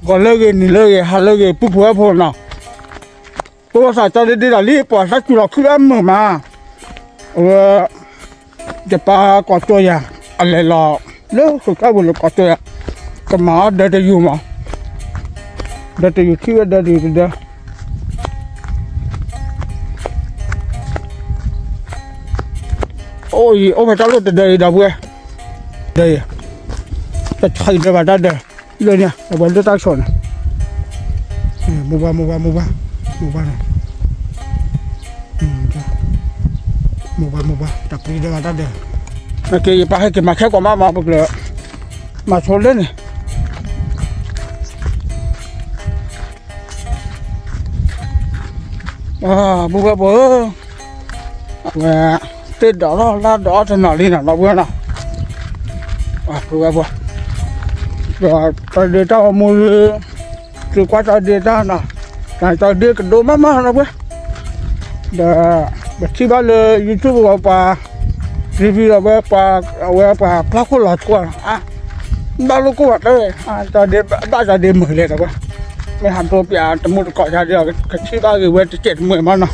ဂီၤလၢအဂ့ၤ နံၤလၢအဂ့ၤ ဟါလၢအဂ့ၤ ပုၢ်ဖိဝဲၢ်ဖိနီၤ, ပဝဲသးကၠီဒ့ဒ့ဒီးလံ ပှၤသးစူၤလီၤခုလၢအမုာ်မး, အဝဲ ယပၢ်ကိးကၠီယၤ အလဲၤလီၤ လၢဃုာ်ကၢ်ပူၤလၢကိးကၠီယၤ, ကမၤအီၣ်ဒၢတယုာ်မး, ဒၢတယုာ်ထံၣ်ဝဲဒၢတယုာ်တဒၢ အိၣ်အံၤ အိၣ်ဖဲတၢ်လိၣ်တဒၢအံၤဒီပုၢ်ဝဲၢ်, ဒၢအံၤ, တဆံးဒၢဘၣ်တၢ်ဒၢ, လၢန့ၣ် အဝဲလၢတၢ်ဆိးန့ၣ်, မိၢ်ပှၢ် မိၢ်ပှၢ် မိၢ်ပှၢ်, မိၢ်ပှၢ်နီၤ, မိၢ်ပှၢ် မိၢ်ပှၢ် တၢ်ပျံၤဒၢဘၣ်တၢ်ဒၢ, နက့ၤ ယပၢ်ဟဲက့ၤမၤခဲကိးမးမး ပကျၢၤ, မၤဆိလၢန့ၣ် ပုၢ်ဝဲၢ်ဖိဧၢ, အဝဲ သ့ၣ်ဒိးထီၣ်လၢဒိးအီၣ်တနီၤလံနီၤ ဒီပုၢ်ဝဲၢ်နီၤ, ပုၢ်ဝဲၢ်ဖိ, ဒီးတၢ်ဒ့တၢ်ဂီၤမူ, သုကွၢ်တၢ်ဒ့တၢ်နီၤ, တၢ်ဒ့ကဒိမးမး ဒီပုၢ်ဝဲၢ်, ဒီး ပထံၣ်ဘၣ်လၢ YouTube ဝဲပှၤ review ဒီးဝဲပှၤ အဝဲပှၤပျၢ်ခိၣ်လီၤဆိနီၤ, ဘၣ်လိၣ်ကိၢ်ဘၣ်တၢ်, တၢ်ဒ့ဘၣ်တၢ်ဒ့မုာ်လဲၣ် ဒီပုၢ်ဝဲၢ်, မ့ၢ်ဟးဒိပၠးတမုာ်တကိးယၤဒီး ကထံၣ်ဘၣ်ဂ့ၤဝဲတစဲးတမှဲၤမးနီၤ,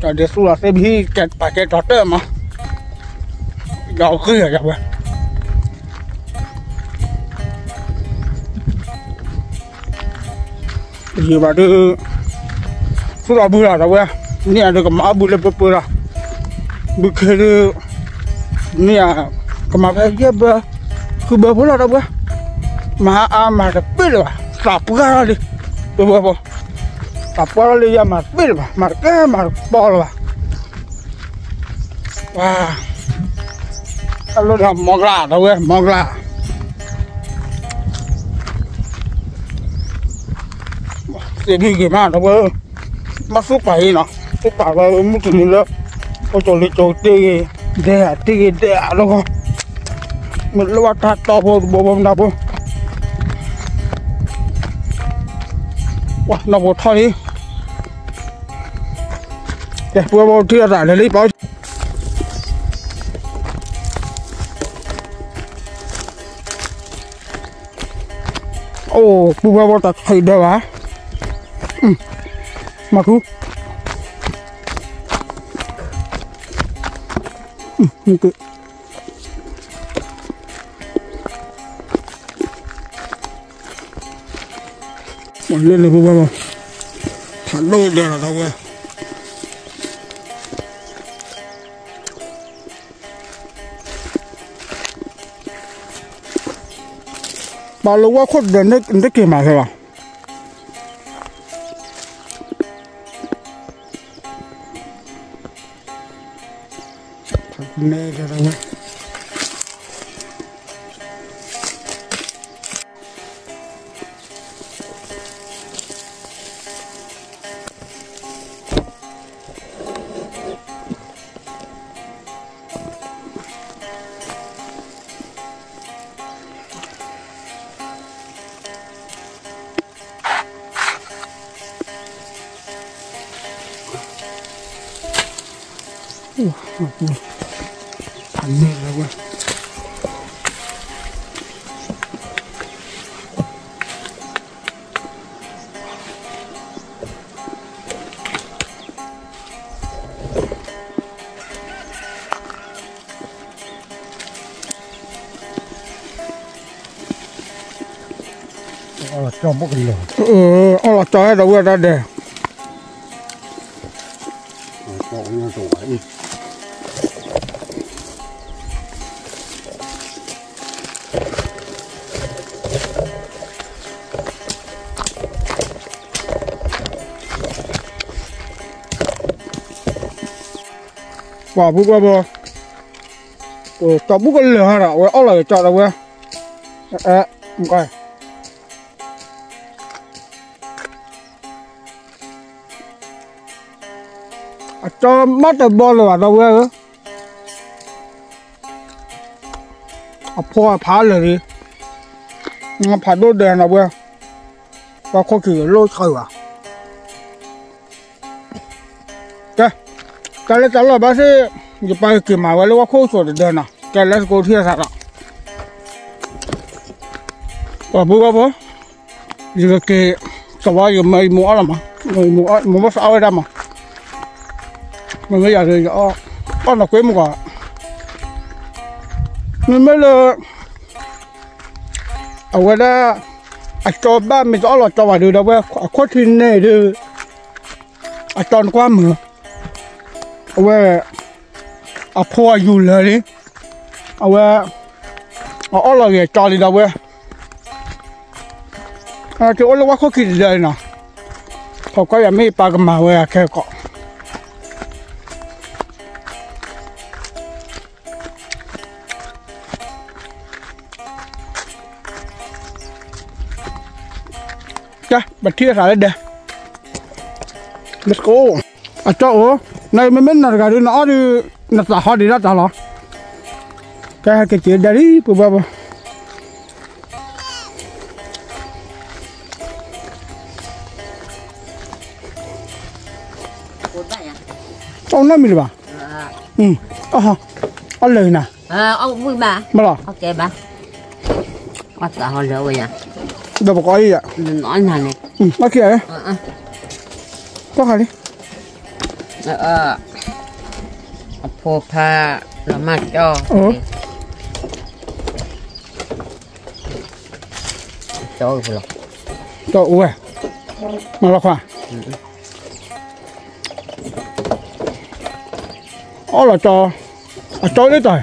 တၢ်ဒ့သူၣ်လီၤသ့ၣ်ဘံၣ် ပာ်ကဲတီၤတၢၢ်မး, ဒီးဂ့ၢ်ယၤဝဲ ယံာ်ဘၣ်ဒုး သူၣ်လီၤဘုလီၤ ဒီပုၢ်ဝဲၢ်, န့ၣ်အဒုးကမၤအီၣ်ဘုလၢပၢပၢလီၤ, ဘုခ့ဒုး န့ၣ်အ ကမၤဖဲယဲၢ်ဘၢ ဃုဘၢဖိလီၤ ဒီပုၢ်ဝဲၢ်, မၤအါမၤတပ့ၢ်လၢၤဘၣ် သးပှၢ်ထီၣ်လံ, ဒီပုၢ်ဝဲၢ်ဖိ, သးပှၢ်ထီၣ်လံ ယဲၢ်မၤတပ့ၢ်လၢၤဘၣ် မၤတကဲမၤတပီလၢၤဘၣ် ဝါ, တၢ်လိၣ်ဒီးမီကျါ ဒီပုၢ်ဝဲၢ် မီကျါ, သ့ၣ်ဘံၣ်ဂ့ၤမး ဒီပုၢ်ဝဲၢ်, ဘၣ်သူၣ်ပာ်အံၤနီၤ သူၣ်ပာ်ဝဲမုၢ်တနံၤလၢ အိၣ်ကၠိလံကၠိတ့ၢ်ဂ့ၤ ဒဲဧါတ့ၢ်ဂ့ၤဒဲဧါလီၤ, မ့ၢ်လိၣ်ဘၣ်တၢ်တီဖိတဘိဖိမနုၤဖိ, ဝါ နီၢ်ဖိထီၣ်လံ ကဲ ပုၢ်ဝဲၢ်ဖိထံၣ်အသးလဲၤလံပှၤ, အိၣ် ပုၢ်ဝဲၢ်ဖိတၢ်ဆံးဒၢဘၣ်, မၤထူ လၢန့ၣ် ပုၢ်ဝဲၢ်ဖိ ဖးဒိၣ်ဒဲးလီၤ ဒီပုၢ်ဝဲၢ်, ပာ်လၢဝဲခိၣ်ဒဲး နတက့ၤမၤခဲလီၤ. အီၣ်လီၤကၠီ ဒီပုၢ်ဝဲၢ်တၢ်ဒဲး, ပှၤပုၢ်ဝဲၢ်ဖိ, ကၠီဘုၣ်ကလၢာ်ဟီဒီး အဝဲအီၣ်လီၤကၠီ ဒီပုၢ်ဝဲၢ်, အဲ မက အကၠီမးတဘီလၢၤဘၣ် ဒီပုၢ်ဝဲၢ်ဧၢ, အဖိအဖးလၢာ်လံ, ဖးဒိၣ်ဒဲး ဒီပုၢ်ဝဲၢ်, ပှၤခိၣ်ခံဂၤလိၣ်ဆၢဘၣ် ကဲ, တၢ်လၢတၢ်လီၢ်ဘၣ်သ့ၣ်, ယပၢ်က့ၤမၤဝဲလၢဝဲခိၣ်စိၤတဒၢနီၤ, ကဲ let's go ထံၣ်အသးဒီး ပှၤပုၢ်ဝဲၢ်ဖိ, ယကက့ၤ, ကဝါယမၤယမိၢ်အီၣ်လီၤမး, ယမိၢ်ဘၣ်သးအီၣ်ဝဲဒၣ်မး, မ့မ့ၢ်ယၤဒီးယအီၣ်, အီၣ်နီၢ်ကွ့မုၢ်ကွၢ်, မ့မ့ၢ်လၢ အဝဲဒၣ် အကၠီဘၣ်မ့ၢ်တအီၣ်လီၤကၠီဘၣ်ဒုးဒီးဝဲ အခိၣ်ထံန့ၣ်ဒုး အကၠီနကွၢ်မုာ်, အဝဲ အဖိအယူၤလၢာ်လံ, အဝဲ အအီၣ်လီၤဂ့ၤအကၠီလံဒီးဝဲ ကအိၣ်လၢဝၣ်ခိၣ်ခံတဒၢလံနီၤ, ခီကွၢ်ယၤမ့ၢ်ပၢ်ကမၤဝဲအခဲကီး ကဲ ပထံၣ်အသးလၢဒဲ Let's go. အကၠီအိၣ်, နမ့မ့ၢ်နတဂၤဒုး နအီၣ်ဒုး နသးဟီဒံးဒၣ်တၢ်လီၤ, ကဲဟဲက့ၤက့ၤဒဲလံ ပုၢ်ဝဲၢ်ဖိ အီၣ်နီတမံၤလၢၤဘၣ်, အီၣ်လၢာ်နၤ, မ့ၢ်လီၤ, ဒီးပကအီၣ်အံၤယၤ, ကီၢ်ခါလံ, အဖိဖါလီၤမၢ်ကၠီ, ကၠီအိၣ်ဝဲ, မၤလီၤခွါ, အီၣ်လီၤကၠီ, အကၠီလၢတၢ်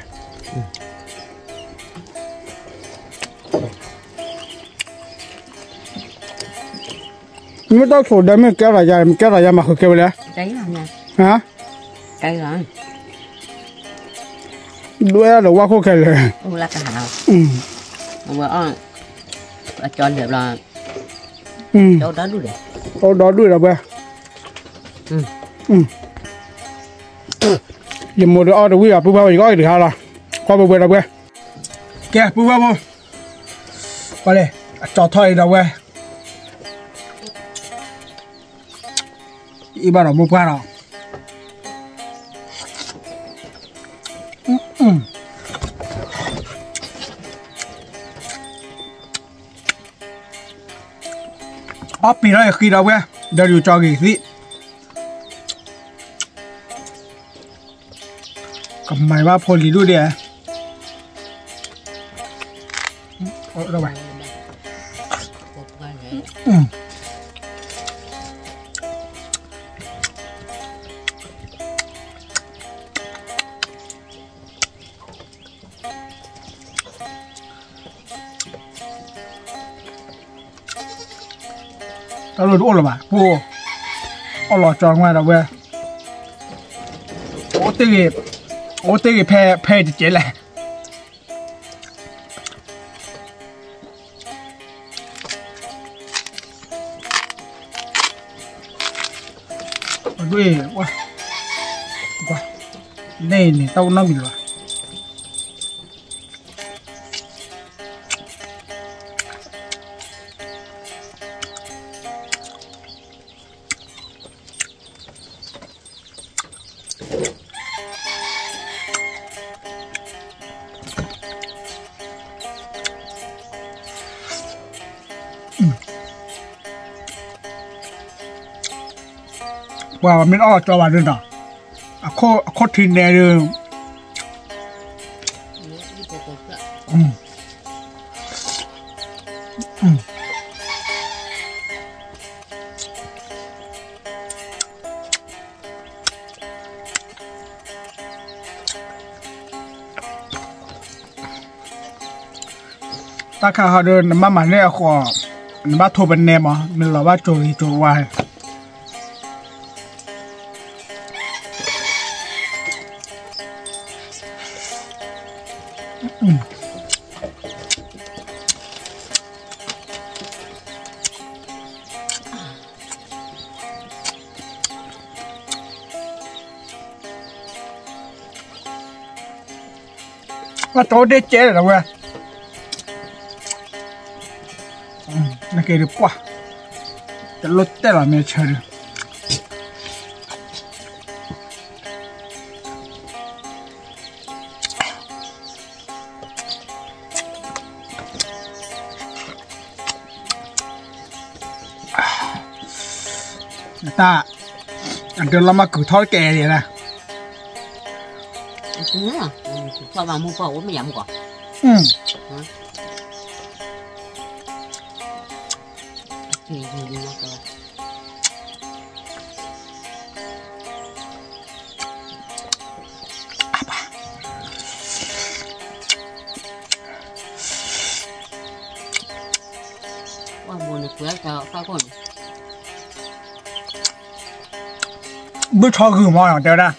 မ့ၢ်တၢ်ဆိၣ်ဒၢမ့ၢ်ကဲထီၣ်ယၤ မ့ၢ်ကဲထီၣ်ယၤမၤဃုာ်ကဲဝဲလဲၣ်, ဟါ, ဒွဲၣ်ဒီးဝါခိၣ်ခဲလၢာ်, အကၠီလၢာ်ဘျီ, အဒီဒူၣ်ဒီးဝဲ, ယမိၢ်ဒီးအီၣ်တဝံၣ်အီၤ ပုၢ်ဝဲၢ်ဖိ ယကအီၣ်က့ၤတခါလီၤ, ကွၢ်ဘှဲဘှဲဒီးဝဲ, ကဲ ပုၢ်ဝဲၢ်ဖိ, ကွၢ်လဲၣ်, အကၠီထီၣ်အံၤဒီးဝဲ, အံၤဘၣ်ဒီးမိၢ်ပှၢ်ဒီး အီၣ်ပ့ၤထီၣ်ယဃံဒီးဝဲ, ဒီးယကၠီဂ့ၤသံ, ကမၤဘၣ်ဖိလံၤဒိၣ်ဒဲး, တၢ်လိၣ်တအိၣ်လၢၤဘၣ်, ပှၤအီၣ်လီၤကၠီဝဲဒီးဝဲ, အိၣ်တ့ၢ်ဂ့ၤဖဲ ဖဲတကဲလဲၣ်, ဒွဲၣ်, န့ၣ်န့ၣ် တၢ်အိၣ်နီတမံၤလၢၤဘၣ်. ပှၤမ့ၢ်အီၣ်ကၠီဘၣ်ဒုးနီၤ, အခိၣ်ထံနဲဒုး, တၢ်ခါဟီဒီး နဘၣ်မၤန့ၢ်အဃိ, နဘၣ်ထိပနဲမး, နလီၤဘၣ်ကၠိဂ့ၤကၠိဝါ. အကၠီဒ့ကဲလီၤဝဲ, နက့ၤဒုးပှၢ်, တလိၣ်တဲလီၤမ့ၢ်ဆၢဒုး. အ တၢ်, အဒၢလီၤမၤကုာ်ထီၣ်တကဲဒၣ်, ထီၣ်ဘၣ်မူပှၢ်အိၣ်မ့ၢ်ယၤမူကီၢ်, ဘုၣ်ထီဂုာ်မးနီၤ တဲဝဲဒၣ်.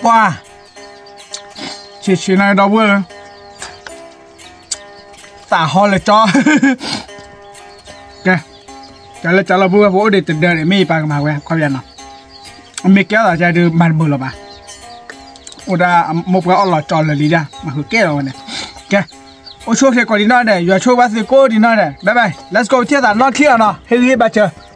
ပှၤ, ဆံးဆံးန့ၣ်ဒီပုၢ်ဝဲၢ်, သးဟီလၢကၠီ, ကဲ, ကၠီလၢကၠီလၢပုၢ်ဝဲၢ် ပအိၣ်ဒံးတဒၢန့ၣ် မ့ၢ်ယပာ်ကမၤဝဲ ခီပညီနီၤ, မ့ၢ်ကဲထီၣ်သးကဲဒုးမၤတမုာ်လၢၤဘၣ်, အိၣ်ဒၣ်မိၢ်ပှၢ်အီၣ်လီၤကၠီလၢာ်လံဒၣ် မၤဃုာ်ကဲလီၤဝဲန့ၣ်, ကဲ, အိၣ်ဆူၣ်အိၣ်ချ့ကိးဒံးနီၢ်ဒဲး ယွၤဆိၣ်ဂ့ၤဘၣ်သုကိးဒံးနီၢ်ဒဲး bye bye let's go ထံၣ်သးနီၢ်ခံလီၤနီၤ ဟ့ၣ်ဂံၢ်ဟ့ၣ်ဘါစၢၤ